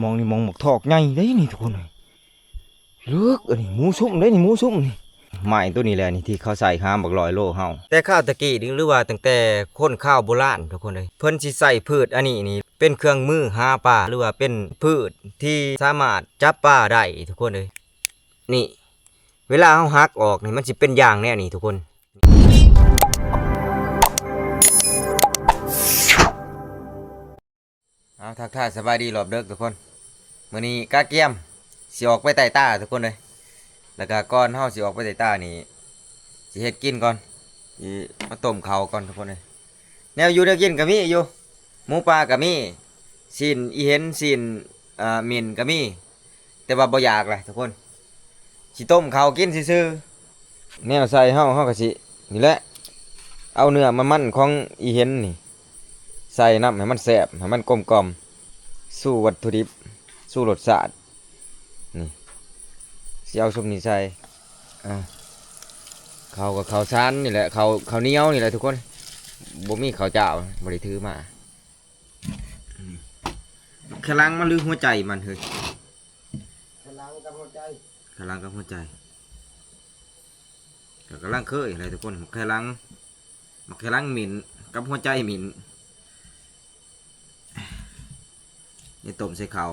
ໝ່ອງນີ້ໝ່ອງໝາກຖອກໃຫຍ່ເດ້ນີ້ທຸກຄົນເອີຍ ເລິກ. ອັນນີ້ໝູຊຸ່ມເດ້ນີ້ ໝູຊຸ່ມນີ້. ໄມ້ໂຕນີ້ແຫຼະນີ້ທີ່ເຂົາໃສ່ຫາບັກຮ້ອຍໂລເຮົາ ແຕ່ຄາວຕະກີ້ນີ້ ຫຼືວ່າຕັ້ງແຕ່ຄົນຄາວໂບລານທຸກຄົນເອີຍ ເພິ່ນຊິໃຊ້ພືດອັນນີ້ນີ້ເປັນເຄື່ອງມືຫາປາ ຫຼືວ່າເປັນພືດທີ່ສາມາດຈັບປາໄດ້ທຸກຄົນເອີຍ. ນີ້ ເວລາເຮົາຫັກອອກນີ້ ມັນຊິເປັນຢ່າງແນວນີ້ທຸກຄົນ. ເອົາ ທັກທາຍສະບາຍດີຮອບເດິກທຸກຄົນ. ມື້ນີ້ກະກຽມຊິອອກໄປໄຕ່ຕາທຸກຄົນເອີຍ. ແລ້ວກະກ່ອນເຮົາຊິອອກໄປໄຕ່ຕານີ້ ຊິເຮັດກິນກ່ອນ ຊິມາຕົ້ມເຂົ້າກ່ອນທຸກຄົນເອີຍ. ແນວຢູ່ແນວກິນກະມີຢູ່ ໝູປ່າກະມີ ຊີ້ນອີເຫັນ ຊີ້ນ ເອີ ໝິ່ນກະມີ ແຕ່ວ່າບໍ່ຢາກແຫຼະທຸກຄົນ ຊິຕົ້ມເຂົ້າກິນຊື່ໆ. ແນວໃສ່ເຮົາ ເຮົາກະຊິນີ້ແຫຼະ ເອົາເນື້ອມັນໆຂອງອີເຫັນນີ້ໃສ່ນຳ ໃຫ້ມັນແຊບ ໃຫ້ມັນກົມກ່ອມ ຊູວັດຖຸດິບ ຊູລົດຊາດ. ນີ້ ຊິເອົາຊຸມນີ້ໃສ່ ອ່າ ເຂົ້າກະເຂົ້າສານນີ້ແຫຼະ ເຂົ້າ ເຂົ້າໜຽວນີ້ແຫຼະທຸກຄົນ ບໍ່ມີເຂົ້າຈ້າວ ບໍ່ໄດ້ຖືມາ. ແຄລັງມັນ ຫຼື ຫົວໃຈມັນເຮີ້ຍ? ແຄລັງກັບຫົວໃຈ ແຄລັງກັບຫົວໃຈ ກະກຳລັງເຄີຍແຫຼະທຸກຄົນ. ແຄລັງ ໝາກແຄລັງໝິ່ນກັບຫົວໃຈໝິ່ນ ນີ້ຕົ້ມໃສ່ເຂົ້າ.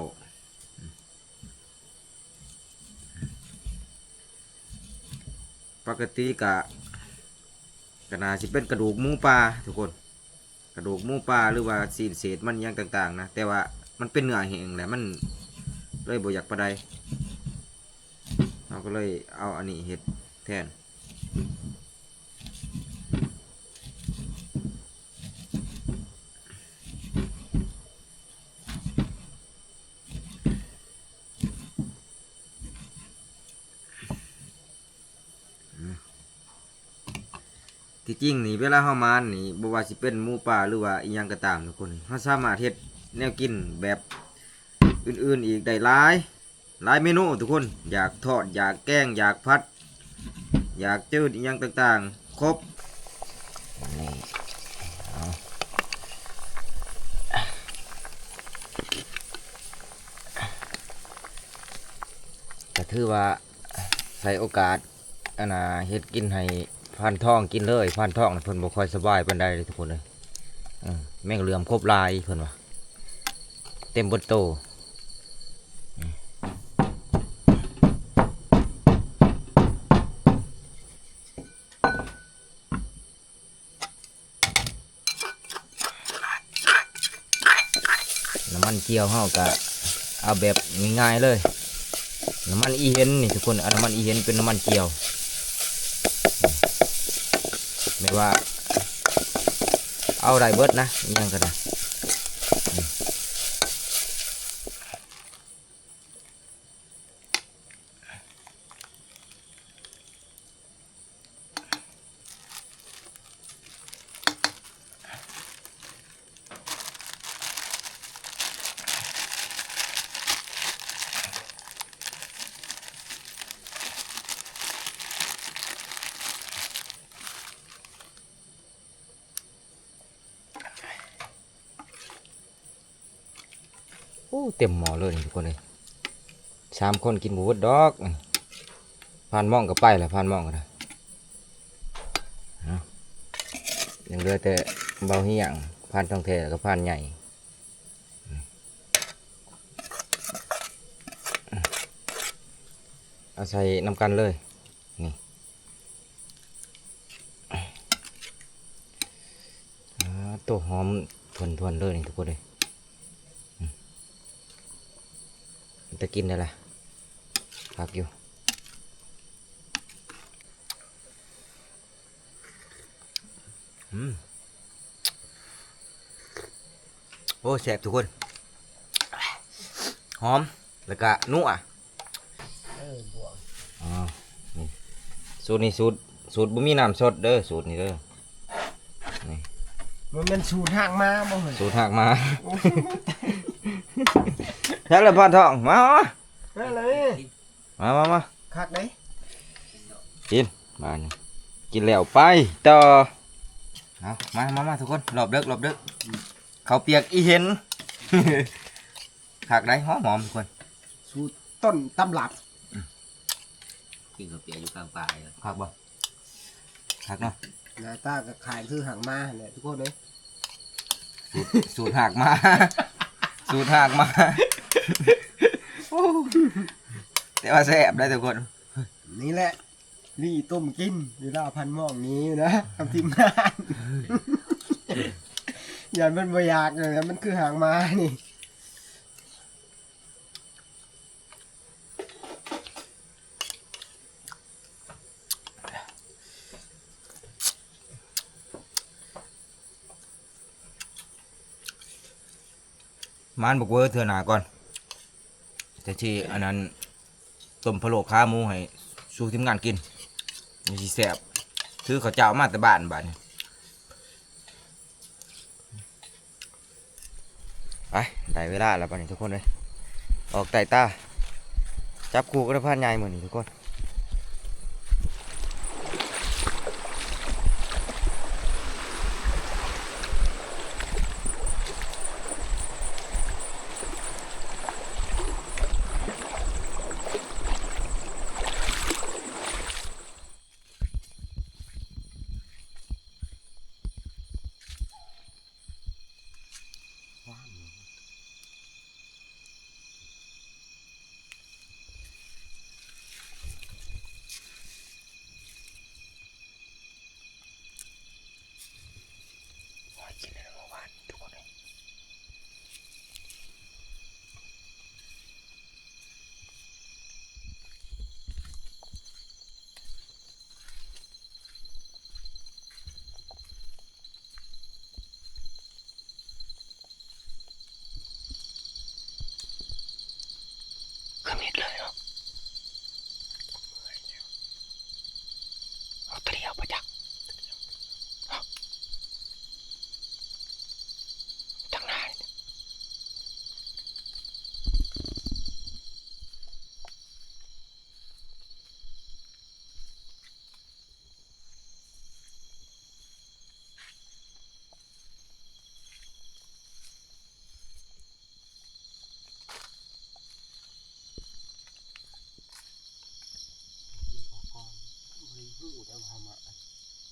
ປົກກະຕິກະ ກະໜ້າຊິເປັນກະດູກໝູປ່າທຸກຄົນ ກະດູກໝູປ່າ ຫຼືວ່າຊີ້ນເສດມັນຫຍັງຕ່າງໆນະ ແຕ່ວ່າມັນເປັນເນື້ອແຫ້ງແຫຼະ ມັນເລີຍບໍ່ຢາກປານໃດ ເຮົາກະເລີຍເອົາອັນນີ້ເຮັດແທນ. ທີ່ຈິງນີ້ ເວລາເຮົາໝານນີ້ ບໍ່ວ່າຊິເປັນໝູປ່າ ຫຼືວ່າອີ່ຫຍັງກະຕາມທຸກຄົນ ເຮົາສາມາດເຮັດແນວກິນແບບອື່ນໆອີກໄດ້ຫຼາຍ ຫຼາຍເມນູທຸກຄົນ ຢາກທອດ ຢາກແກງ ຢາກຜັດ ຢາກຈືດ ອີ່ຫຍັງຕ່າງໆ ຄົບ. ນີ້ ເອົາ ກະຖືວ່າໃຊ້ໂອກາດ ອັນນ່າ ເຮັດກິນໃຫ້ພານທອງກິນເລີຍ. ພານທອງນະເພິ່ນບໍ່ຄ່ອຍສະບາຍປານໃດເດ້ທຸກຄົນເອີຍ ເອີ ແມງເຫຼືອມຄົບຫຼາຍເພິ່ນວ່າ ເຕັມເບິດໂຕ. ນ້ຳມັນຈຽວເຮົາກະເອົາແບບງ່າຍໆເລີຍ ນ້ຳມັນອີເຫັນນີ້ທຸກຄົນ ເອົານ້ຳມັນອີເຫັນເປັນນ້ຳມັນຈຽວ ແບບວ່າເອົາໄດ້ເບິດນະ ອີ່ຫຍັງກະໄດ້. ໂອ້ ເຕັມໝໍ້ເລີຍນີ້ທຸກຄົນເອີຍ ສາມຄົນກິນບໍ່ເບິດດອກ. ພານມອງກະໄປລະ ພານມອງກະໄດ້ ເອົາ ຍັງເຫຼືອແຕ່ເບົາຮຽງ ພານທອງແທ້ ແລ້ວກະພານໃຫຍ່ ເອົາໃສ່ນຳກັນເລີຍ. ນີ້ ອາ ໂຕ ຫອມທວນໆເລີຍນີ້ທຸກຄົນເອີຍ ອືມ ເປັນຕາກິນໄດ້ລະ ຄັກຢູ່ ອືມ. ໂອ້ ແຊບທຸກຄົນ ຫອມ ແລ້ວກະນົວ ເອີ ບວກ ອໍ ນີ້ ສູດນີ້ສູດ ສູດບໍ່ມີນ້ຳສົດເດີ ສູດນີ້ເດີ ນີ້ ມັນແມ່ນສູດຮາກໝາບໍ່ເຮີ້ຍ ສູດຮາກໝາ ໂອ້ຍ ແຊບເລີຍພານທອງ ມາ ມາ ມາ ມາ ມາ ມາ ມາ ຄັກເດ້ ກິນ ບາດນີ້ ກິນແລ້ວໄປຕໍ່ ເອົາ ມາ ມາ ມາ ທຸກຄົນ ຮອບເດິກ ຮອບເດິກ ເຂົ້າປຽກອີເຫັນ ຄັກໄດ໋ ຫອມໆ ທຸກຄົນ ສູດຕົ້ນຕຳລັບ. ອືມ ກິນເຂົ້າປຽກຢູ່ກາງປ່າ ຄັກບໍ່? ຄັກເນາະ. ໜ້າຕາກໍຄ້າຍຄືຫາງໝາແຫຼະທຸກຄົນເອີຍ. ສູດ ສູດຫາກໝາ ສູດຫາກໝາ. ໂອ້ ແຕ່ວ່າແຊບໄດ໋ທຸກຄົນ. ນີ້ແຫຼະ ນີ້ຕົ້ມກິນເວລາພັນໝ້ອງນີ້ນະ ກັບທີມງານ. ຢ້ານເພິ່ນບໍ່ຢາກນະ ມັນຄືຫາງໝານີ້. ມານບັກເວີເທື່ອໜ້າກ່ອນ ຈັ່ງຊິອັນນັ້ນ ຕົ້ມພະໂລ້ຂາໝູໃຫ້ສູ່ທີມງານກິນ ມັນຊິແຊບ. ຖືເຂົ້າເຈົ້າມາແຕ່ບ້ານບາດນີ້. ໄປ ໄດ້ເວລາແລ້ວບາດນີ້ທຸກຄົນເອີຍ ອອກໄຕ່ຕາ ຈັບຄູ່ກັບພານໃຫຍ່ມື້ນີ້ທຸກຄົນ. ຄືມິດເລີຍເນາະ. ເອົາຕົວດຽວບໍ່ຈັກ ທາງໜ້າ.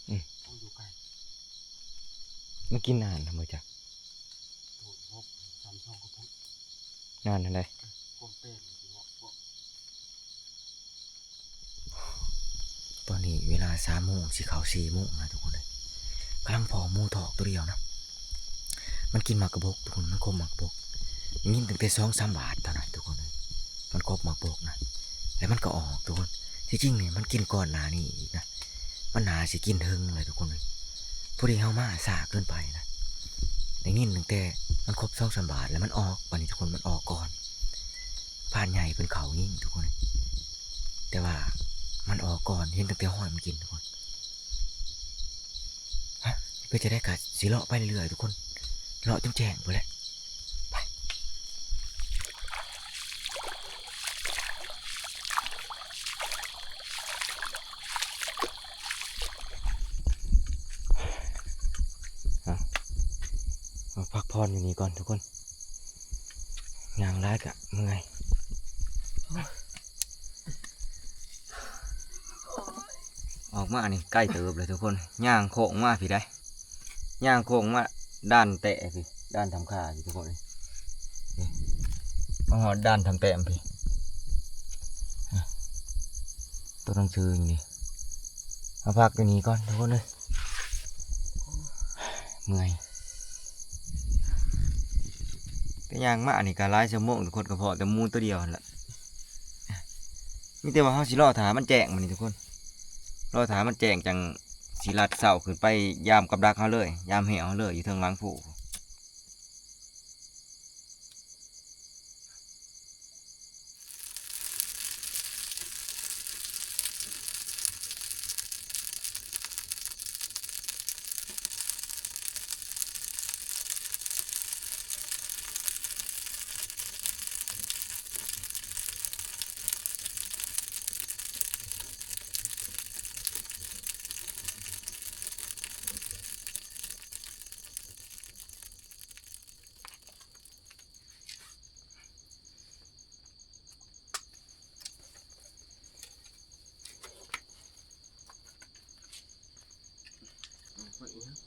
ອືມ ມັນກິນນານນະບໍ່ຈັກ ນານເທົ່າໃດ? ຕອນນີ້ເວລາສາມໂມງ ຊິເຂົ້າສີ່ໂມງແລ້ວທຸກຄົນເອີຍ. ກຳລັງພໍ້ໝູທອກຕົວດຽວນະ ມັນກິນໝາກກະບົກທຸກຄົນ ມັນຄົບໝາກກະບົກ. ໄດ້ຍິນຕັ້ງແຕ່ສອງສາມບາດເທົ່ານັ້ນທຸກຄົນເອີຍ ມັນຄົບໝາກກະບົກນະ ແລ້ວມັນກໍອອກທຸກຄົນ. ທີ່ຈິງນີ້ມັນກິນກ່ອນໜ້ານີ້ອີກນະ ມັນໜ້າຊິກິນເຖິງແລ້ວທຸກຄົນເອີຍ. ພໍດີເຮົາມາຊ້າເກີນໄປນະ ໄດ້ຍິນຕັ້ງແຕ່ມັນຄົບສອງສາມບາດ ແລ້ວມັນອອກ. ບາດນີ້ທຸກຄົນ ມັນອອກກ່ອນ ພານໃຫຍ່ເພິ່ນເຂົ້າຍິງທຸກຄົນເອີຍ. ແຕ່ວ່າມັນອອກກ່ອນ ເຫັນຕັ້ງແຕ່ຮອຍມັນກິນທຸກຄົນ. ຮະ ເປັນຈັ່ງໃດກະຊິເລາະໄປເລື້ອຍໆທຸກຄົນ ເລາະຈົນແຈ້ງພຸ້ນແຫຼະ ໄປ. ເອົາ ມາພັກຜ່ອນຢູ່ນີ້ກ່ອນທຸກຄົນ ຍ່າງຫຼາຍກະເມື່ອຍ. ອອກມານີ້ໄກເຕີບເລີຍທຸກຄົນ ຍ່າງໂຄ້ງມາພີ້ໃດ໋ ຍ່າງໂຄ້ງມາດ່ານແຕະພີ້ ດ່ານຖ້ຳຄາພີ້ທຸກຄົນເອີຍ. ນີ້ ມາຮອດດ່ານຖ້ຳແຕ້ມພີ້ ຕົວໜັງສືຢູ່ນີ້. ມາພັກຢູ່ນີ້ກ່ອນທຸກຄົນເອີຍ ເມື່ອຍ. ແຕ່ຍ່າງມານີ້ກະຫຼາຍຊົ່ວໂມງທຸກຄົນ ກະພໍ້ແຕ່ໝູຕົວດຽວຫັ້ນລະ. ມີແຕ່ວ່າເຮົາຊິລໍຖ້າມັນແຈ້ງມື້ນີ້ທຸກຄົນ ລໍຖ້າມັນແຈ້ງ ຈັ່ງຊິລັດເຊົ້າຂຶ້ນໄປຍາມກັບດັກເຮົາເລີຍ ຍາມແຫ້ວເຮົາເລີຍ ຢູ່ເທິງຫຼັງພູ. ໂ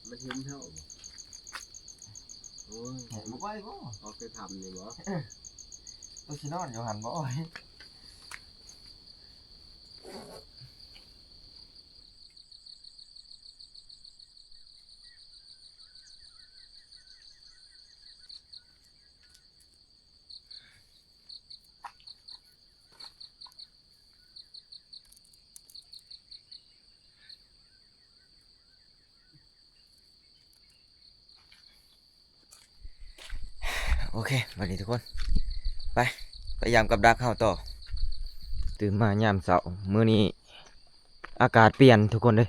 ມັນເຫັນເຮົາບໍ່? ໂອ້ຍ ເຫັນບໍ່ໄກບໍ່? ອອກແຕ່ຖ້ຳນີ້ບໍ່? ໂຕຊິນອນຢູ່ຫັ້ນບໍ່? ໂອເຄ ບັດນີ້ທຸກຄົນ ໄປ ໄປຢາມກັບດັກເຮົາຕໍ່. ຕື່ນມາຍາມເຊົ້າ ມື້ນີ້ ອາກາດປ່ຽນທຸກຄົນເອີຍ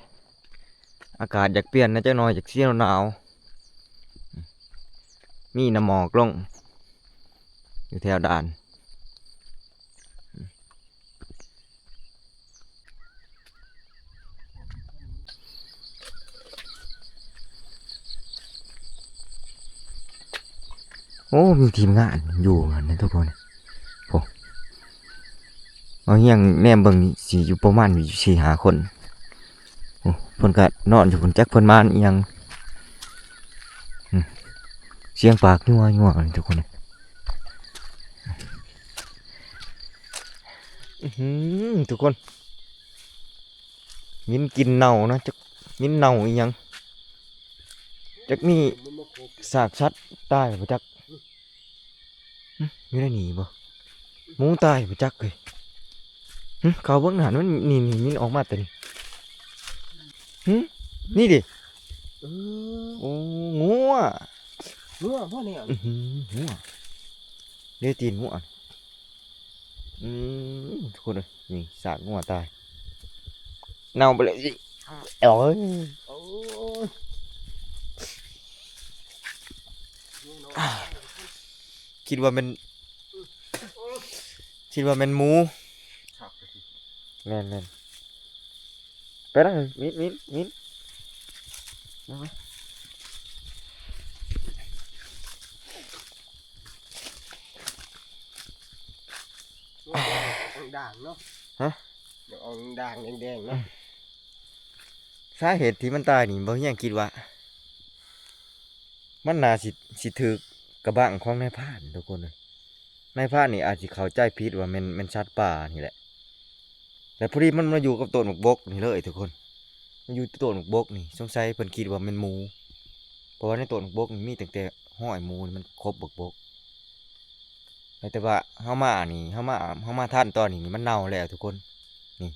ອາກາດຢາກປ່ຽນແດ່ຈັກໜ່ອຍ ຢາກຊຽວໜາວ ມີນ້ຳໝອກລົງຢູ່ແຖວດ່ານ. ໂອ້ ມີທີມງານຢູ່ຫັ້ນນະທຸກຄົນ ໂອ້ ເອົາຮຽງແນມເບິ່ງນີ້ ຊິຢູ່ປະມານຢູ່ສີ່ຫ້າຄົນ. ໂອ້ ເພິ່ນກະນອນຢູ່ພຸ້ນ ຈັກເພິ່ນມາອີ່ຫຍັງ. ອືມ ສຽງປາກຍົວໆ ນີ້ທຸກຄົນ. ອືຫື ທຸກຄົນ ມິນກິ່ນເນົ່ານະ ຈັກມິນເນົ່າອີ່ຫຍັງ ຈັກມີຊາກສັດຕາຍບໍ່ຈັກ. ຫຶ ຢູ່ໃນນີ້ບໍ່? ໝູຕາຍບໍ່ຈັກເອີຍ. ຫຶ ເຂົ້າເບິ່ງຫັ້ນ ມັນ ນີ້ໆ ມັນອອກມາແຕ່ນີ້. ຫຶ ນີ້ເດ. ເອີ ໂອ້ ງົວ ງົວບໍ່ແນວ. ອືຫື ງົວ ເດ ຕີນງົວ. ອືມ ທຸກຄົນເອີຍ ນີ້ຊາກງົວຕາຍ ເນົ່າໄປເລີຍ. ໂອ້ຍ ໂອ້ຍ ຄິດວ່າແມ່ນ ຄິດວ່າແມ່ນໝູ. ແມ່ນໆ. ໄປນະ ມິນ ມິນ ມິນ ມາ ມາ ດາງໆ ເນາະ. ຮະ? ດາງໆ ແດງໆ ເນາະ. ສາເຫດທີ່ມັນຕາຍນີ້ ບໍ່ຮຽງຄິດວ່າ ມັນໜ້າຊິ ຊິຖືກກະບັງຂອງນາຍພານ ທຸກຄົນເອີຍ. ນາຍພານນີ້ອາດຊິເຂົ້າໃຈຜິດວ່າແມ່ນ ແມ່ນສັດປ່ານີ້ແຫຼະ ແລະ ພໍດີມັນມາຢູ່ກັບຕົ້ນບັກບົກນີ້ເລີຍທຸກຄົນ ມາຢູ່ຕົ້ນບັກບົກນີ້ ສົງໄສເພິ່ນຄິດວ່າແມ່ນໝູ ເພາະວ່າໃນຕົ້ນບັກບົກນີ້ມີຕັ້ງແຕ່ຮອຍໝູນີ້ ມັນຄົບບັກບົກ. ແຕ່ວ່າເຮົາມານີ້ ເຮົາມາ ເຮົາມາທັນຕອນນີ້ ມັນເນົ່າແລ້ວທຸກຄົນ. ນີ້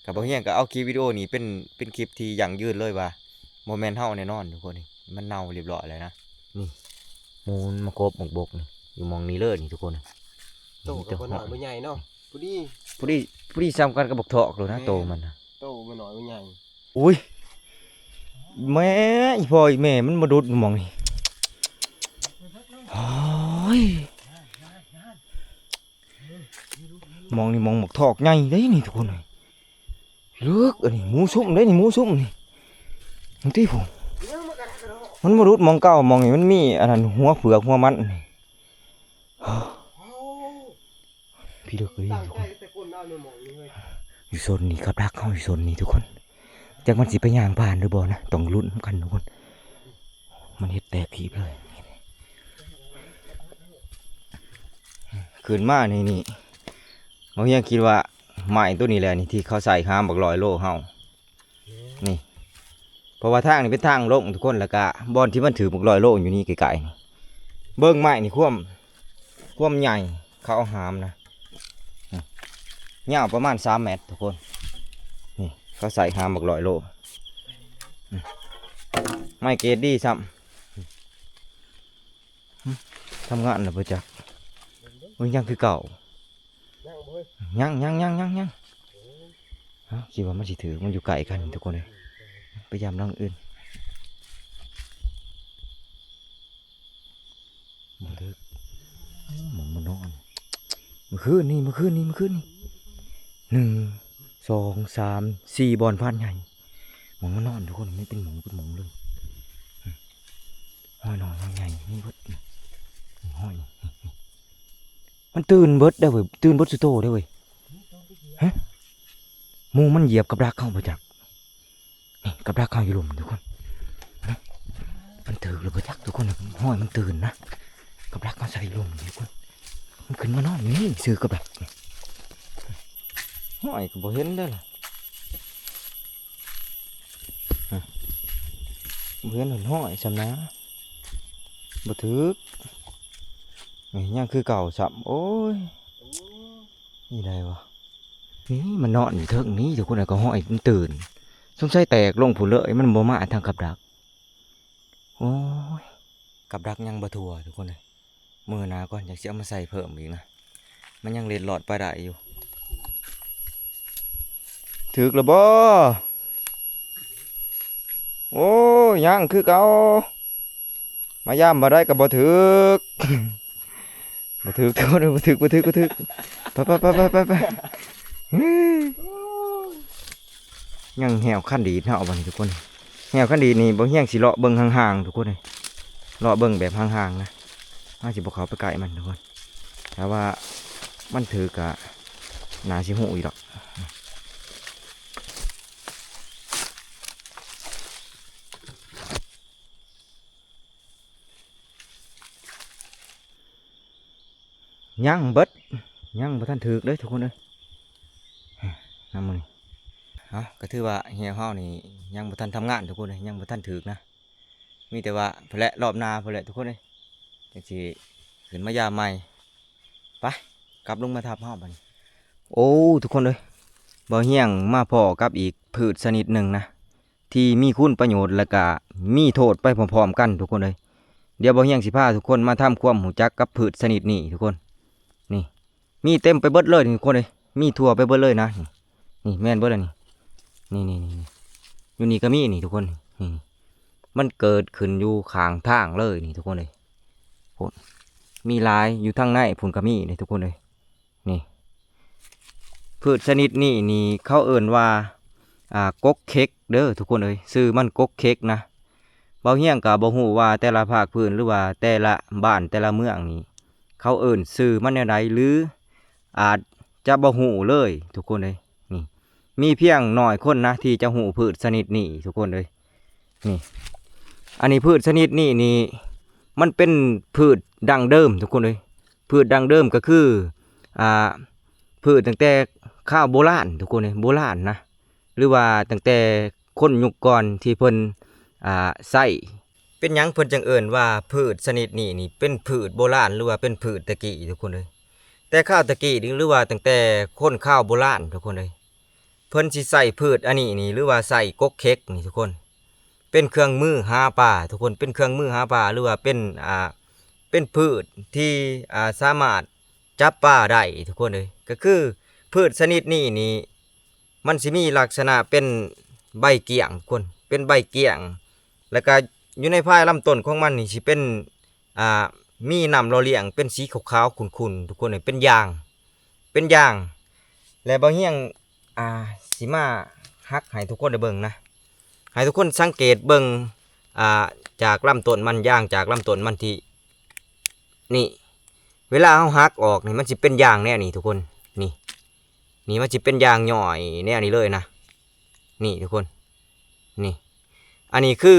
ກະບໍ່ຮຽງກະເອົາຄລິບວິດີໂອນີ້ເປັນ ເປັນຄລິບທີ່ຢັ້ງຢືນເລີຍວ່າ ບໍ່ແມ່ນເຮົາແນ່ນອນທຸກຄົນ ນີ້ ມັນເນົ່າຮຽບຮ້ອຍແລ້ວນະ. ນີ້ ໝູມັນມາກົບໝາກບົກນີ້ ຢູ່ໝ່ອງນີ້ເລີຍນີ້ທຸກຄົນ. ໂຕກະບໍ່ນ້ອຍບໍ່ໃຫຍ່ເນາະ ພໍດີ ພໍດີ ພໍດີສ່ຳກັນກັບບັກຖອກໂລດນະ ໂຕມັນນະ ໂຕບໍ່ນ້ອຍບໍ່ໃຫຍ່. ໂອ້ຍ ແມ່ ອີ່ພໍ່ອີ່ແມ່ມັນມາດຸດໝ່ອງນີ້. ໂອ້ຍ ໝ່ອງນີ້ໝ່ອງບັກຖອກໃຫຍ່ເດ້ນີ້ທຸກຄົນເອີຍ ເລິກ. ອັນນີ້ໝູຊຸ່ມເດ້ນີ້ ໝູຊຸ່ມນີ້ ເບິ່ງຕິພຸ້ນ ມັນມາດຸດໝ່ອງເກົ່າ. ໝ່ອງນີ້ມັນມີອັນນັ້ນ ຫົວເຜືອກຫົວມັນນີ້ ພີ່ເລິກເລີຍທຸກຄົນ. ຢູ່ໂຊນນີ້ ກັບດັກເຮົາຢູ່ໂຊນນີ້ທຸກຄົນ ຈັກມັນຊິໄປຍ່າງຜ່ານຫຼືບໍ່ນະ ຕ້ອງລຸ້ນນຳກັນທຸກຄົນ. ມັນເຮັດແຕກຖີບເລີຍ ຂຶ້ນມານີ້ ນີ້ ເຮົາຍັງຄິດວ່າໄມ້ໂຕນີ້ແຫຼະນີ້ ທີ່ເຂົາໃສ່ຫາມບັກຮ້ອຍໂລເຮົານີ້ ເພາະວ່າທາງນີ້ເປັນທາງລົງທຸກຄົນ ແລ້ວກະບ່ອນທີ່ມັນຖືກບັກຮ້ອຍໂລຢູ່ນີ້ໃກ້ໆນີ້ ເບິ່ງໄມ້ນີ້ ຄວາມ ຄວາມໃຫຍ່ ເຂົາເອົາຫາມນະ ນີ້ ຍາວປະມານສາມແມັດທຸກຄົນ. ນີ້ ເຂົາໃສ່ຫາມບັກຮ້ອຍໂລ ນີ້ ໄມ້ເກຣດດີຊ້ຳ. ຫຶ ທຳງານແລ້ວບໍ່ຈັກ. ໂອ້ຍ ຍັງຄືເກົ່າ ຍັງບໍ່ເຮີ້ຍ ຍັງ ຍັງ ຍັງ ຍັງ ຍັງ. ເອົ້າ ຄິດວ່າມັນຊິຖືກ ມັນຢູ່ໃກ້ກັນທຸກຄົນເອີຍ ໄປຢາມຫຼັງອື່ນ. ບໍ່ຖືກ ໝ່ອງມັນນອນ ມື້ຄືນນີ້ ມື້ຄືນນີ້ ມື້ຄືນນີ້ ໜຶ່ງ ສອງ ສາມ ສີ່ ບ່ອນພານໃຫຍ່ ໝ່ອງມັນນອນທຸກຄົນ ມັນເປັນໝົງ ເປັນໝົງເລີຍ. ຫື ຮອຍນ້ອຍ ຮອຍໃຫຍ່ ມີເບິດ ນີ້ ຮອຍ ນີ້ ມັນຕື່ນເບິດເດ້ເວີຍ ຕື່ນເບິດສູ່ໂຕເດ້ເວີຍ. ຮະ ໝູມັນຢຽບກັບດັກເຮົາບໍ່ຈັກ ນີ້ ກັບດັກເຮົາຢູ່ລຸ່ມທຸກຄົນ ນີ້ ມັນຖືກຫຼືບໍ່ຈັກທຸກຄົນ ຫ້ອຍມັນຕື່ນນະ ກັບດັກມາໃສ່ລົມທຸກຄົນ ມັນຂຶ້ນມານອນຢູ່ນີ້ຊື່ກັບດັກ ຫ້ອຍກໍບໍ່ເຫັນເດ້ລະ ຮະ ບໍ່ເຫັນຫ້ອຍຊ້ຳນາ ບໍ່ຖືກ ນີ້ຍັງຄືເກົ່າຊ້ຳ ໂອ້ຍ ນີ້ໄດ້ວະ ນີ້ມັນນອນຢູ່ເທິງນີ້ທຸກຄົນ ກໍຫ້ອຍມັນຕື່ນ ສົງໄສແຕກລົງພຸ້ນເລີຍ ມັນບໍ່ມາທາງກັບດັກ ໂອ້ຍ ກັບດັກຍັງບໍ່ທົ່ວທຸກຄົນເອີຍ ມື້ໜ້າກ່ອນ ຢາກຊິເອົາມາໃສ່ເພີ່ມອີກນະ ມັນຍັງເລັດລອດໄປໄດ້ຢູ່ ຖືກແລ້ວບໍ່? ໂອ້ຍ ຍັງຄືເກົ່າ ມາຢາມບ່ານໃດກໍບໍ່ຖືກ ບໍ່ຖືກທຸກຄົນ ບໍ່ຖືກ ບໍ່ຖືກ ບໍ່ຖືກ ໄປໆໆໆໆ ຍັງແຫ້ວຄັນດີດເຮົາບັດນີ້ທຸກຄົນ ແຫ້ວຄັນດີດນີ້ ບໍ່ຮຽງຊິເລາະເບິ່ງຫ່າງໆທຸກຄົນເອີຍ ເລາະເບິ່ງແບບຫ່າງໆນະ ເຮົາຊິບໍ່ເຂົ້າໄປໃກ້ມັນທຸກຄົນ ຖ້າວ່າມັນຖືກກະໜ້າຊິຮູ້ຢູ່ດອກ ຍັງເບິດ ຍັງບໍ່ທັນຖືກເດ້ທຸກຄົນເອີຍ ນຳມື້ນີ້ ເອົ້າ ກໍຖືວ່າແຫ້ວເຮົານີ້ຍັງບໍ່ທັນທຳງານທຸກຄົນເອີຍ ຍັງບໍ່ທັນຖືກນະ ມີແຕ່ວ່າພຸ້ນແຫຼະ ລອບໜ້າພຸ້ນແຫຼະທຸກຄົນເອີຍ ຈັ່ງຊິຂຶ້ນມາຢາມໃໝ່ ໄປ ກັບລົງມາທັບເຮົາບັດນີ້ ໂອ້ ທຸກຄົນເອີຍ ບ່າວຮຽງມາພໍ້ກັບອີກພືດຊະນິດໜຶ່ງນະ ທີ່ມີຄຸນປະໂຫຍດ ແລະກະມີໂທດໄປພ້ອມໆກັນທຸກຄົນເອີຍ ດຽວບ່າວຮຽງຊິພາທຸກຄົນມາທຳຄວາມຮູ້ຈັກກັບພືດຊະນິດນີ້ທຸກຄົນ ນີ້ ມີເຕັມໄປເບິດເລີຍນີ້ທຸກຄົນເອີຍ ມີທົ່ວໄປເບິດເລີຍນະ ນີ້ ນີ້ແມ່ນເບິດແລ້ວນີ້ ນີ້ໆໆໆ ຢູ່ນີ້ກໍມີນີ້ທຸກຄົນ ນີ້ ນີ້ ມັນເກີດຂຶ້ນຢູ່ຂ້າງທາງເລີຍນີ້ທຸກຄົນເອີຍ ພຸ້ນ ມີຫຼາຍ ຢູ່ທາງໃນພຸ້ນກໍມີນີ້ທຸກຄົນເອີຍ ນີ້ ພືດຊະນິດນີ້ນີ້ ເຂົາເອີ້ນວ່າ ອ່າ ກົກເຄັກເດີທຸກຄົນເອີຍ ຊື່ມັນກົກເຄັກນະ ເບົາຮຽງກໍບໍ່ຮູ້ວ່າແຕ່ລະພາກພື້ນ ຫຼືວ່າແຕ່ລະບ້ານແຕ່ລະເມືອງນີ້ ເຂົາເອີ້ນຊື່ມັນແນວໃດ ຫຼືອາດຈະບໍ່ຮູ້ເລີຍທຸກຄົນເອີຍ ນີ້ ມີພຽງໜ້ອຍຄົນນະທີ່ຈະຮູ້ພືດຊະນິດນີ້ທຸກຄົນເອີຍ ນີ້ ອັນນີ້ພືດຊະນິດນີ້ນີ້ ມັນເປັນພືດດັ້ງເດີມທຸກຄົນເອີຍ ພືດດັ້ງເດີມກໍຄື ອ່າ ພືດຕັ້ງແຕ່ຄາວໂບລານທຸກຄົນເອີຍ ໂບລານນະ ຫຼືວ່າຕັ້ງແຕ່ຄົນຍຸກກ່ອນທີ່ເພິ່ນ ອ່າ ໃຊ້ ເປັນຫຍັງເພິ່ນຈຶ່ງເອີ້ນວ່າພືດຊະນິດນີ້ນີ້ເປັນພືດໂບລານ ຫຼືວ່າເປັນພືດແຕ່ກີ້ທຸກຄົນເອີຍ ແຕ່ຄາວແຕ່ກີ້ນີ້ ຫຼືວ່າຕັ້ງແຕ່ຄົນຄາວໂບລານທຸກຄົນເອີຍ ເພິ່ນຊິໃຊ້ພືດອັນນີ້ນີ້ ຫຼືວ່າໃຊ້ກົກເຄັກນີ້ທຸກຄົນ ເປັນເຄື່ອງມືຫາປາທຸກຄົນ ເປັນເຄື່ອງມືຫາປາ ຫຼືວ່າເປັນ ອ່າ ເປັນພືດທີ່ ອ່າ ສາມາດຈັບປາໄດ້ທຸກຄົນເອີຍ ກໍຄືພືດຊະນິດນີ້ນີ້ ມັນຊິມີລັກສະນະເປັນໃບກ້ຽງທຸກຄົນ ເປັນໃບກ້ຽງ ແລ້ວກະຢູ່ໃນພາຍລຳຕົ້ນຂອງມັນນີ້ຊິເປັນ ອ່າ ມີນ້ຳຫຼໍ່ລ້ຽງເປັນສີຂາວໆຂຸ້ນໆທຸກຄົນເອີຍ ເປັນຢາງ ເປັນຢາງ ແລະ ບ່າວຮຽງ ອ່າ ຊິມາຫັກໃຫ້ທຸກຄົນໄດ້ເບິ່ງນະ ໃຫ້ທຸກຄົນສັງເກດເບິ່ງ ອ່າ ຈາກລຳຕົ້ນມັນ ຢາງຈາກລຳຕົ້ນມັນທີ່ ນີ້ ເວລາເຮົາຫັກອອກນີ້ ມັນຊິເປັນຢາງແນວນີ້ທຸກຄົນ ນີ້ ນີ້ມັນຊິເປັນຢາງຍ່ອຍແນວນີ້ເລີຍນະ ນີ້ທຸກຄົນ ນີ້ ອັນນີ້ຄື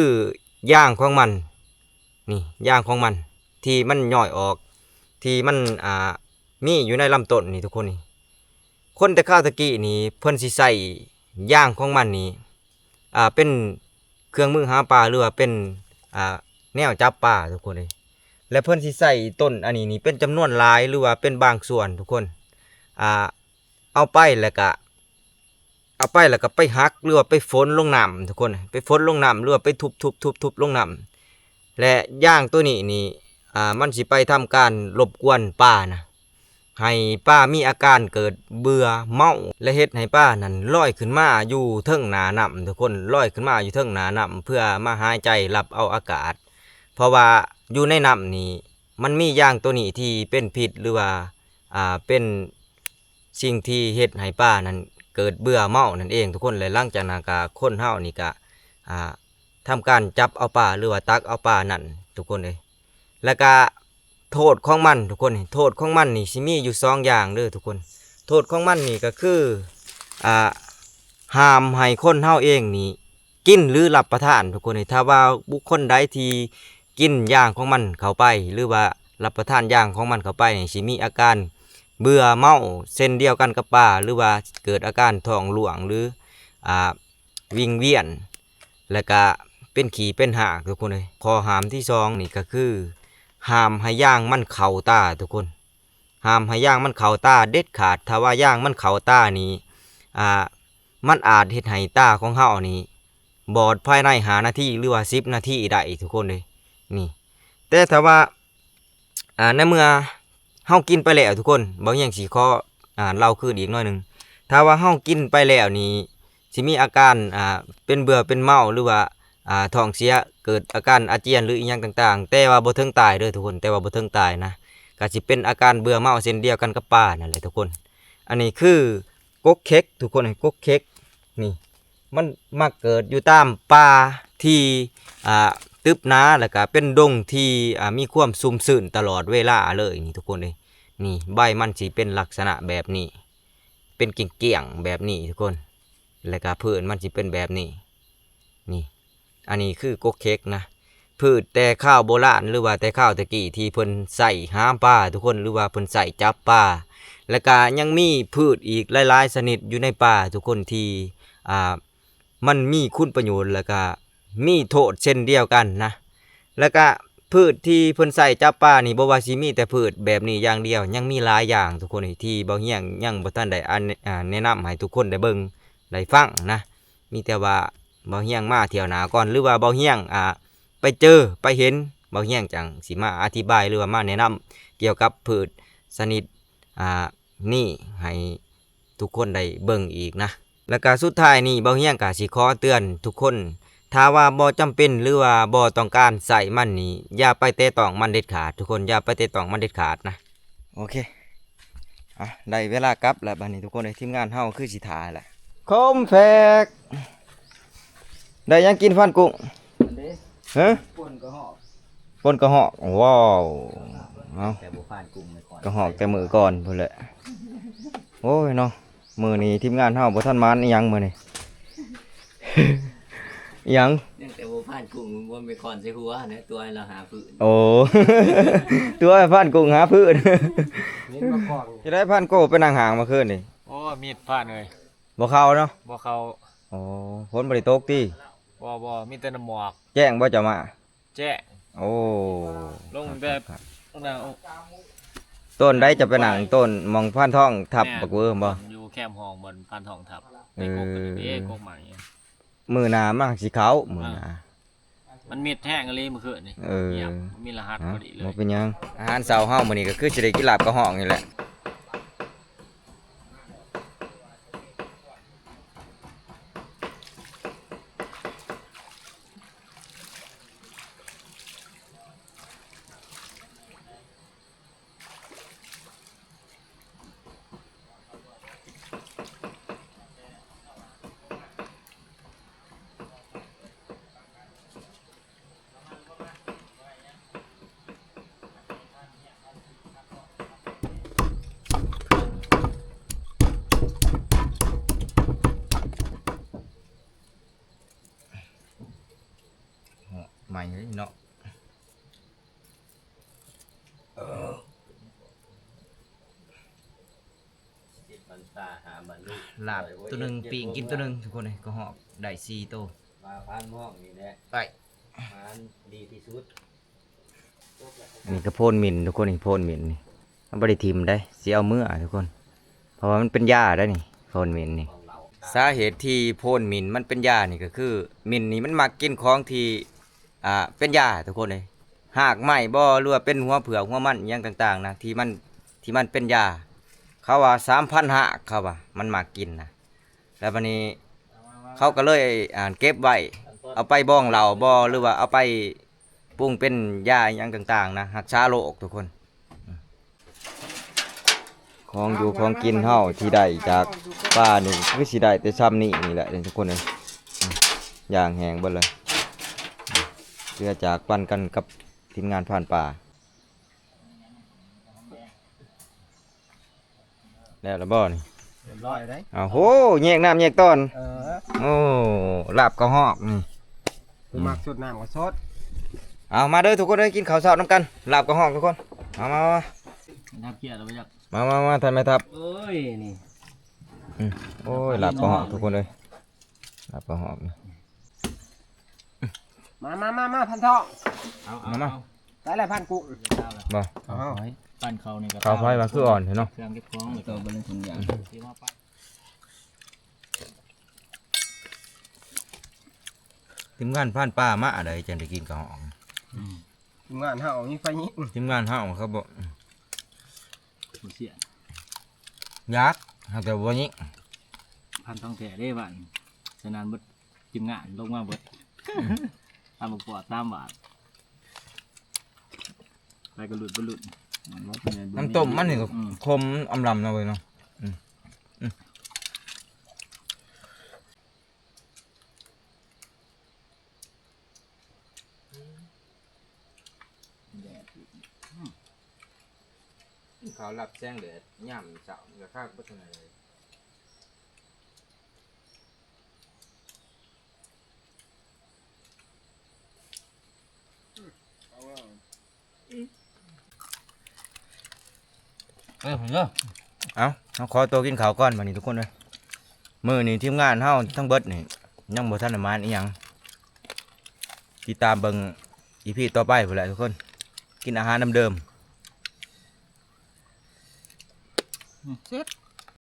ຢາງຂອງມັນ ນີ້ຢາງຂອງມັນ ທີ່ມັນຍ່ອຍອອກ ທີ່ມັນ ອ່າ ມີຢູ່ໃນລຳຕົ້ນນີ້ທຸກຄົນ ນີ້ ຄົນແຕ່ຄາວແຕ່ກີ້ນີ້ ເພິ່ນຊິໃຊ້ຢາງຂອງມັນນີ້ ອ່າ ເປັນເຄື່ອງມືຫາປາ ຫຼືວ່າເປັນ ອ່າ ແນວຈັບປາທຸກຄົນເອີຍ ແລະ ເພິ່ນຊິໃຊ້ຕົ້ນອັນນີ້ນີ້ເປັນຈຳນວນຫຼາຍ ຫຼືວ່າເປັນບາງສ່ວນທຸກຄົນ ອ່າ ເອົາໄປແລ້ວກະ ເອົາໄປແລ້ວກໍໄປຫັກ ຫຼືວ່າໄປຝົນລົງນ້ຳທຸກຄົນ ໄປຝົນລົງນ້ຳ ຫຼືວ່າໄປທຸບໆໆລົງນ້ຳ ແລະ ຢາງໂຕນີ້ນີ້ ອ່າ ມັນຊິໄປທຳການລົບກວນປານະ ໃຫ້ປາມີອາການເກີດເບື່ອເມົາ ແລະ ເຮັດໃຫ້ປານັ້ນລອຍຂຶ້ນມາຢູ່ເທິງໜ້ານ້ຳທຸກຄົນ ລອຍຂຶ້ນມາຢູ່ເທິງໜ້ານ້ຳ ເພື່ອມາຫາຍໃຈຮັບເອົາອາກາດ ເພາະວ່າຢູ່ໃນນ້ຳນີ້ ມັນມີຢາງໂຕນີ້ທີ່ເປັນພິດ ຫຼືວ່າ ອ່າ ເປັນສິ່ງທີ່ເຮັດໃຫ້ປານັ້ນເກີດເບື່ອເມົານັ້ນເອງທຸກຄົນ ແລະ ຫຼັງຈາກນັ້ນກະຄົນເຮົານີ້ກະ ອ່າ ທຳການຈັບເອົາປາ ຫຼືວ່າຕັກເອົາປານັ້ນທຸກຄົນເອີຍ ແລ້ວກະໂທດຂອງມັນທຸກຄົນ ໂທດຂອງມັນນີ້ຊິມີຢູ່ສອງຢ່າງເດີທຸກຄົນ ໂທດຂອງມັນນີ້ກໍຄື ອ່າ ຫ້າມໃຫ້ຄົນເຮົາເອງນີ້ ກິນ ຫຼື ຮັບປະທານ ທຸກຄົນເອີຍ. ຖ້າວ່າບຸກຄົນໃດທີ່ກິນຢາງຂອງມັນເຂົ້າໄປ ຫຼືວ່າຮັບປະທານຢາງຂອງມັນເຂົ້າໄປນີ້ ຊິມີອາການເບື່ອເມົາເຊັ່ນດຽວກັນກັບປາ ຫຼືວ່າເກີດອາການທ້ອງຫຼວງ ຫຼື ອ່າ ວິງວຽນ ແລະກະເປັນຂີ້ເປັນຮາກ ທຸກຄົນເອີຍ. ຂໍ້ຫ້າມທີສອງນີ້ກໍຄື ຫ້າມໃຫ້ຢາງມັນເຂົ້າຕາ ທຸກຄົນ. ຫ້າມໃຫ້ຢາງມັນເຂົ້າຕາເດັດຂາດ. ຖ້າວ່າຢາງມັນເຂົ້າຕານີ້ ອ່າ ມັນອາດເຮັດໃຫ້ຕາຂອງເຮົານີ້ບອດພາຍໃນຫ້ານາທີ ຫຼືວ່າສິບນາທີໄດ້ ທຸກຄົນເອີຍ ນີ້. ແຕ່ຖ້າວ່າ ອ່າ ໃນເມື່ອເຮົາກິນໄປແລ້ວ ທຸກຄົນ ບ່າວຮຽງຊິຂໍ ອ່າ ເລົ່າຄືນອີກໜ້ອຍໜຶ່ງ. ຖ້າວ່າເຮົາກິນໄປແລ້ວນີ້ ຊິມີອາການ ອ່າ ເປັນເບື່ອເປັນເມົາ ຫຼືວ່າ ອ່າ ທ້ອງເສຍ ເກີດອາການອາຈຽນ ຫຼືອີ່ຫຍັງຕ່າງໆ ແຕ່ວ່າບໍ່ເຖິງຕາຍເດີ ທຸກຄົນ ແຕ່ວ່າບໍ່ເຖິງຕາຍນະ. ກໍຊິເປັນອາການເບື່ອເມົາເຊັ່ນດຽວກັນກັບປານັ້ນແຫຼະ ທຸກຄົນ. ອັນນີ້ຄືກົກເຂັກ ທຸກຄົນ ກົກເຂັກນີ້ ມັນມັກເກີດຢູ່ຕາມປ່າທີ່ ອ່າ ຕຶບໜາ ແລ້ວກະເປັນດົງທີ່ ອ່າ ມີຄວາມຊຸ່ມຊື່ນຕະຫຼອດເວລາເລີຍນີ້ ທຸກຄົນເອີຍ. ນີ້ ໃບມັນຊິເປັນລັກສະນະແບບນີ້ ເປັນກ້ຽງໆແບບນີ້ ທຸກຄົນ ແລ້ວກະພື້ນມັນຊິເປັນແບບນີ້ ນີ້. ອັນນີ້ຄືກົກເຂັກນະ ພືດແຕ່ຄາວໂບລານ ຫຼືວ່າແຕ່ຄາວແຕ່ກີ້ທີ່ເພິ່ນໃຊ້ຫາປາ ທຸກຄົນ ຫຼືວ່າເພິ່ນໃຊ້ຈັບປາ. ແລ້ວກະຍັງມີພືດອີກຫຼາຍໆຊະນິດຢູ່ໃນປ່າ ທຸກຄົນ ທີ່ ອ່າ ມັນມີຄຸນປະໂຫຍດ ແລ້ວກະມີໂທດເຊັ່ນດຽວກັນນະ. ແລ້ວກະພືດທີ່ເພິ່ນໃຊ້ຈັບປານີ້ ບໍ່ວ່າຊິມີແຕ່ພືດແບບນີ້ຢ່າງດຽວ ຍັງມີຫຼາຍຢ່າງ ທຸກຄົນ ທີ່ບ່າວຮຽງຍັງບໍ່ທັນໄດ້ ອ່າ ແນະນຳໃຫ້ທຸກຄົນໄດ້ເບິ່ງໄດ້ຟັງນະ. ມີແຕ່ວ່າບ່າວຮຽງມາທ່ຽວໜ້າກ່ອນ ຫຼືວ່າບ່າວຮຽງ ອ່າ ໄປເຈີໄປເຫັນ ບ່າວຮຽງຈັ່ງຊິມາອະທິບາຍ ຫຼືວ່າມາແນະນຳກ່ຽວກັບພືດຊະນິດ ອ່າ ນີ້ໃຫ້ທຸກຄົນໄດ້ເບິ່ງອີກນະ. ແລ້ວກະສຸດທ້າຍນີ້ ບ່າວຮຽງກະຊິຂໍເຕືອນທຸກຄົນ ຖ້າວ່າບໍ່ຈຳເປັນ ຫຼືວ່າບໍ່ຕ້ອງການໃຊ້ມັນນີ້ ຢ່າໄປແຕະຕ້ອງມັນເດັດຂາດ ທຸກຄົນ ຢ່າໄປແຕະຕ້ອງມັນເດັດຂາດນະ. ໂອເຄ ອ່ະ ໄດ້ເວລາກັບແລ້ວບາດນີ້ ທຸກຄົນເອີຍ ທີມງານເຮົາຄືຊິຖ້າແຫຼະ. ຄອມແພກ ໄດ້ຫຍັງກິນ ພານກຸ້ງ? ອັນເດ້ ຮະ? ປົ່ນກະຮອກ ປົ່ນກະຮອກ ວ້າວ ເອົາ ແຕ່ບໍ່ພານກຸ້ງໄວ້ກ່ອນ ກະຮອກແຕ່ມື້ກ່ອນພຸ້ນແຫຼະ. ໂອ້ຍເນາະ ມື້ນີ້ທີມງານເຮົາບໍ່ທັນໝານອີ່ຫຍັງມື້ນີ້. ອີ່ຫຍັງ? ຍັງແຕ່ບໍ່ພານກຸ້ງ ບໍ່ໄປຄອນໃສ່ຫົວນະ ຕົວໃຫ້ລາວຫາຟືນ. ໂອ້ ຕົວໃຫ້ພານກຸ້ງຫາຟືນ. ເຫັນມາກ່ອນ ຈະໄດ້ພານໂກ້ໄປນັ່ງຫ້າງເມື່ອຄືນນີ້? ໂອ້ ມີດພານເອີຍ ບໍ່ເຂົ້າເນາະ ບໍ່ເຂົ້າ. ໂອ້ ຝົນບໍ່ໄດ້ຕົກຕິ? ບໍ່ ບໍ່ ມີແຕ່ນ້ຳໝອກ. ແຈ້ງບໍ່ເຈົ້າມາ? ແຈ້ງ. ໂອ້ ລົງແບບ ຕົ້ນໃດຈະໄປນັ່ງ ຕົ້ນໝ່ອງພານທອງທັບບັກເວີບໍ່? ຢູ່ແຄມຫ້ອງບ່ອນພານທອງທັບ ເອີ ໃນກົກເດ້ ກົກໝາກນີ້. ມື້ໜ້າມັນຊິເຂົ້າ ມື້ໜ້າ. ມັນມິດແຮງອີ່ຫຼີມື້ຄືນນີ້. ເອີ ງຽບ ບໍ່ມີລະຫັດພໍດີເລີຍ. ບໍ່ເປັນຫຍັງ ອາຫານເຊົ້າເຮົາມື້ນີ້ກໍຄືຊິໄດ້ກິນລາບກະຮອກນີ້ແຫຼະ. ໃໝ່ເລີຍເນາະ. ລາບໂຕໜຶ່ງ ປີ້ງກິນໂຕໜຶ່ງ ທຸກຄົນເອີຍ. ກະຮອກໄດ້ສີ່ໂຕ. ມາພານມອງນີ້ແຫຼະ ໄດ້ ອາຫານດີທີ່ສຸດ. ອັນນີ້ກະໂພນໝິ່ນ ທຸກຄົນ ນີ້ໂພນໝິ່ນນີ້ ເຮົາບໍ່ໄດ້ຖິ້ມເດ້ ຊິເອົາເມືອ ທຸກຄົນ ເພາະວ່າມັນເປັນຢາໄດ໋ນີ້ ໂພນໝິ່ນນີ້. ສາເຫດທີ່ໂພນໝິ່ນມັນເປັນຢານີ້ ກໍຄືໝິ່ນນີ້ມັນມັກກິນຂອງທີ່ ອ່າ ເປັນຢາ ທຸກຄົນເອີຍ. ຮາກໄມ້ບໍ ຫຼືວ່າເປັນຫົວເຜືອກຫົວມັນ ອີ່ຫຍັງຕ່າງໆນະ ທີ່ມັນ ທີ່ມັນເປັນຢາ. ເຂົາວ່າສາມພັນຮາກ ເຂົາວ່າມັນມັກກິນນະ. ແລ້ວບາດນີ້ເຂົາກໍເລີຍ ອ່າ ເກັບໄວ້ ເອົາໄປບອງເຫຼົ້າບໍ ຫຼືວ່າເອົາໄປປຸງເປັນຢາອີ່ຫຍັງຕ່າງໆນະ ຮັກສາໂລກ ທຸກຄົນ. ຂອງຢູ່ຂອງກິນເຮົາທີ່ໄດ້ຈາກປ່ານີ້ ຄືຊິໄດ້ແຕ່ຊ່ຳນີ້ນີ້ແຫຼະ ທຸກຄົນເອີຍ. ຢ່າງແຫ້ງເບິດເລີຍ ເຫຼືອຈາກປັນກັນກັບທີມງານພານປ່າ. ແລ້ວລະບໍ່ນີ້? ຮຽບຮ້ອຍໄດ໋. ອ້າວໂຫ ແຍກນ້ຳແຍກຕອນ. ເອີ ໂອ້ ລາບກະຮອກນີ້ ຜູ້ມັກສົດນ້ຳກໍສົດ. ເອົາມາເດີທຸກຄົນເດີ ກິນເຂົ້າເຊົ້ານຳກັນ. ລາບກະຮອກທຸກຄົນ ເອົາມາ ມາ ມາ ທັບເກຍແລ້ວບໍ່ຈັກ ມາ ມາ ມາ ທ່ານແມ່ທັບ. ໂອ້ຍ ນີ້ ອືມ ໂອ້ຍ ລາບກະຮອກທຸກຄົນເອີຍ ລາບກະຮອກນີ້. ມາ ມາ ມາ ມາ ພັນທອງ ເອົາ ມາ ມາ ເອົາ ໄດ້ແລ້ວພັນກຸ້ງ ບໍ່ ເອົາ ໄປ ປັ່ນເຂົ້ານີ້ກໍ ເຂົ້າໄຟວ່າຄືອ່ອນແທ້ເນາະ ເຄື່ອງເກັບຂອງ ແລ້ວກໍ ໂຕບໍ່ໄດ້ທຸງຢາງ ທີມງານຜ່ານປ່າມາໃດຈັ່ງໄດ້ກິນກະຮອກ. ອືມ ທີມງານເຮົາມີໄຟຍິງ ທີມງານເຮົາເຂົາບໍ່ ບໍ່ເສຍ ຢາກ ຫາກແຕ່ບໍ່ຍິງ. ພັນທອງແທ້ເດ້ບ້ານ ສະນັ້ນເບິດ ທີມງານລົງມາເບິດ ອືມ ຕຳບັກປອດສາມບາດ ໄປກໍຫຼຸດ ໄປຫຼຸດ. ນ້ຳຕົ້ມມັນນີ້ກໍ ອືມ ຂົມອຳລຳເນາະເວີຍເນາະ. ອືມ ອືມ ແດດ ອືມ ກິນເຂົ້າຮັບແສງແດດຍາມເຊົ້າ ມັນກໍຄັກເບິດເທົ່ານັ້ນເລີຍ. ເອີ ເດີ ເອົາ ເຮົາຂໍຕົວກິນເຂົ້າກ່ອນບັດນີ້ທຸກຄົນເອີຍ. ມື້ນີ້ທີມງານເຮົາທັງເບິດນີ້ຍັງບໍ່ທັນໄດ້ໝານອີ່ຫຍັງ ຕິດຕາມເບິ່ງອີພີຕໍ່ໄປພຸ້ນແຫຼະທຸກຄົນ ກິນອາຫານນເດີມໆ. ອືມ ເສັດ